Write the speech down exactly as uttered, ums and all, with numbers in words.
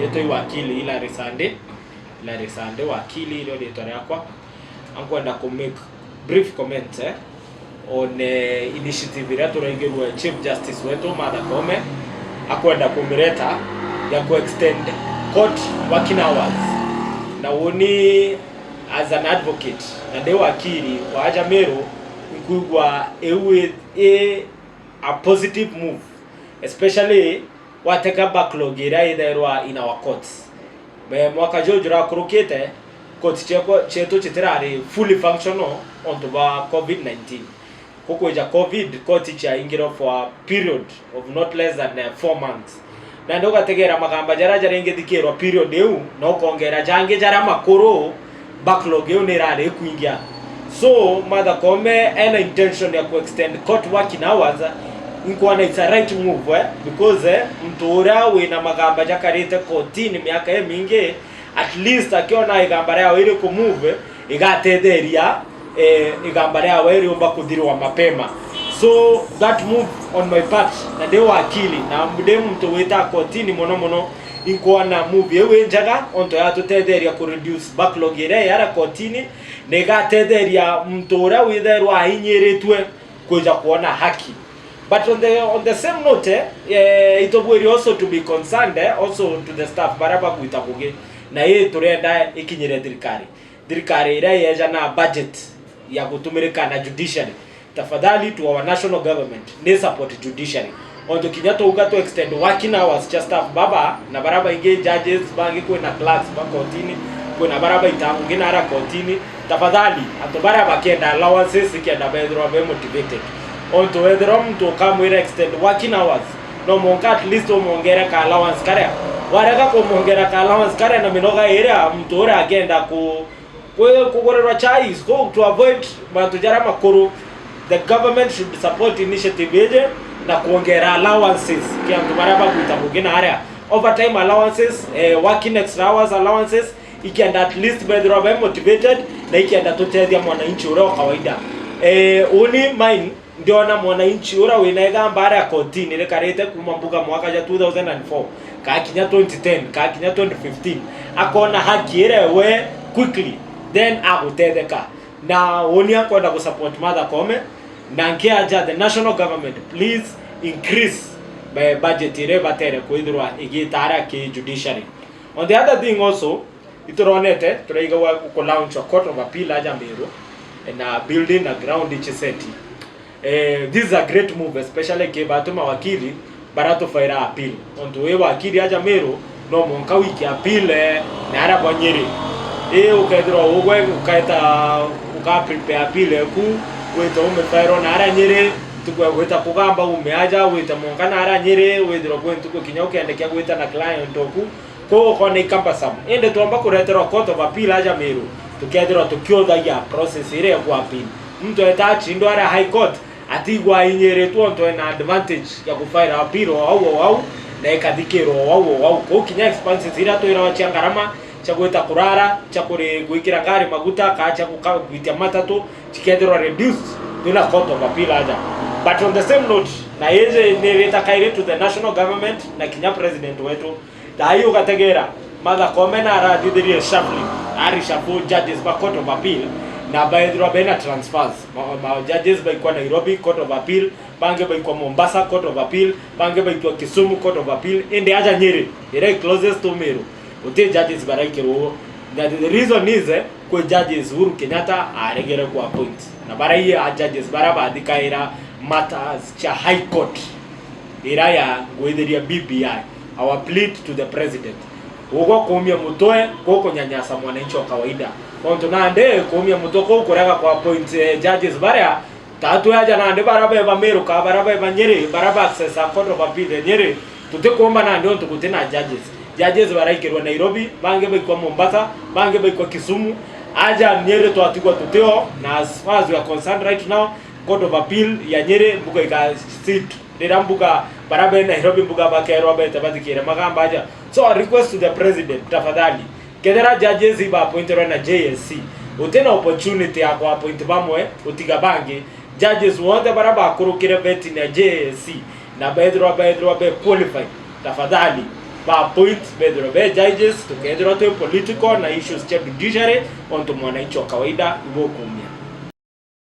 Riitwa i wakili Hilary Sande. Hilary Sande, wakili, irio riitwa riakwa. Ankwenda ku make brief comments, eh, on, eh, initiative iria turaigirwe Chief Justice wetu Martha Koome akwenda kumireta ya ku extend court working hours. Na uni, as an advocate, na ndi wakili wa aja Meru, nkwigua iu i, i a positive move, especially wateka backlog iria ithairwa in our courts. Me-, mwaka juju jurakurukite, court ciakwa, cietu citirari fully functional ontu bwa covid nineteen. Kukwija covid, court ciaingirwe for a period of not less than, eh, four months. Nandi ugategera magamba jaria jaringithikirwa period iu, na ukongera jangi jaria makuru, backlog iu ni irari ikwingia. So, Martha Koome ena intention ya ku extend court working hours, inkwona it's a right move, eh, because, eh, muntu uria wina magamba jakarite kotini miaka imingi, at least akiona igamba riawe iri ku move, igatetheria, eh, igamba riawe riumba kuthirwa mapema. So, that move on my part, na ndi wakili, na ndi muntu wita kotini mono mono, inkwona move iu i njega, onto yatutetheria ku reduce backlog iria yara kotini, na igatetheria muntu uria withairwa ainyiritue kwija kwona haki. But on the, on the same note, eh, eh, itubwiri also to be concerned, eh, also to the staff baria bagwita ngugi, na ii turenda ikinyire thirikari. Thirikari iria yeja na budget ya gutumirika na judiciary, tafadhali, to our national government, ni support judiciary. Ontu kinya twauga tu extend working hours cia staff baba, na baria baingi judges, bangi kwina clerks ba kotini, kwina baria baita ngugi nara kotini, tafadhali, antu baria bakenda allowances, ikenda bethirwa be motivated. Ontu wethirwa muntu ukamwira extend working hours, no mwanka at least umwongere ka allowance karia. Warega kumwongera ka allowance karia na minoga iria muntu uria akenda ku-, ku-, kugurirwa chai, so to avoid mantu jaria makuru, the government should support initiative iji na kuongera allowances ki antu baria bagwita ngugi na aria overtime allowances, eh, working extra hours allowances, ikenda at least bethirwa be motivated, na ikenda tutethia mwananchi uria wa kawaida. Eh, uni mine, ndiona mwananchi uria wina igamba aria kotini rikarite kuma mbuga mwaka ja two thousand and four, kaa kinya twenty ten, kaa kinya twenty fifteen, akona haki iria we quickly, then agutetheka. Na uni ankwenda gu support Martha Koome, na nkiaja the national government, please increase, eh, budget iria ibatere kwithirwa igita aria ki judiciary. On the other thing also, ituronete, turaigagwa ku launch a Court of Appeal aja Meru, na building na ground ichi set. Eh, this is a great move, especially ki batu mawakili baratufaira appeal. Ontu wi wakili aja Meru, no mwanka wiki appeal, eh, na aria bwa Nyeri. Ii ukethirwa ugwe ukaeta, uka prepare appeal eku, wite umifairwa na aria Nyeri, ntuku ya gwita kugamba ume aja, wite mwanka na aria Nyeri, withirwa kwi ntuku kinya ukendekia gwita na client oku, Kwou ukona i cumbersome. Indi twomba kureterwa Court of Appeal aja Meru, tukethirwa tukiuthagia process iria ya ku appeal. Muntu eta achindwa aria High Court, atigwa ainyiritwe ontu ena advantage ya ku file appeal o au o au, na ikathikirwa o au o au. Kwou kinya expenses iria twiragwa cia ngarama, cia gwita kurara, cia kuri-, gwikira ngari maguta, kaa cia guka-, gwitia matatu, cikethirwa reduced, twina Court of Appeal aja. But on the same note, na iji nirita kairi to the national government na kinya president wetu, Thaai ugategera, Martha Koome na arathithirie shuffling, a reshuffle judges ba Court of Appeal, na baethirwa bena transfers. Ma, ma judges baikwa Nairobi, Court of Appeal, bangi baikwa Mombasa, Court of Appeal, bangi baikwa Kisumu, Court of Appeal, indi aja Nyeri, iria i closest to Meru, guti judges baraikirwo uu. Na the reason is, eh, kwi judges Uhuru Kenyatta aregere ku appoint, na baria i a judges baria bathikaira matters cia High Court iria ya ngwithiria B B I, our plea to the president. Ugwa kuumia mutwe kukunyanyasa mwananchi wa kawaida. Ontu nandi kuumia mutwe kuu kurega ku appoint, eh, judges baria, tatwe aja nandi baria beba Meru ka baria beba Nyeri, baria ba access a Court of Appeal ya Nyeri, tutikumba nandi ontu gutina judges. Judges baraikirwa Nairobi, bangi baikwa Mombasa, bangi baikwa Kisumu. Aja Nyeri twatigwa tutio, na as far as we are concerned right now, Court of Appeal ya Nyeri mbuga iga sit riria mbuga, baria be Nairobi mbuga bakerwa bete bathikire magamba aja. So, a request to the president, tafadhali, kethira judges iba appointirwe na J S C, utina opportunity ya ku appoint bamwe utiga bangi. Judges bonthe baria bakurukire vetting ya J S C na bethirwa, bethirwa be qualified, tafadhali, ba appoint bethirwa be judges, tukethirwa twi political na issues cia judiciary, ontu mwananchi wa kawaida ibukumia.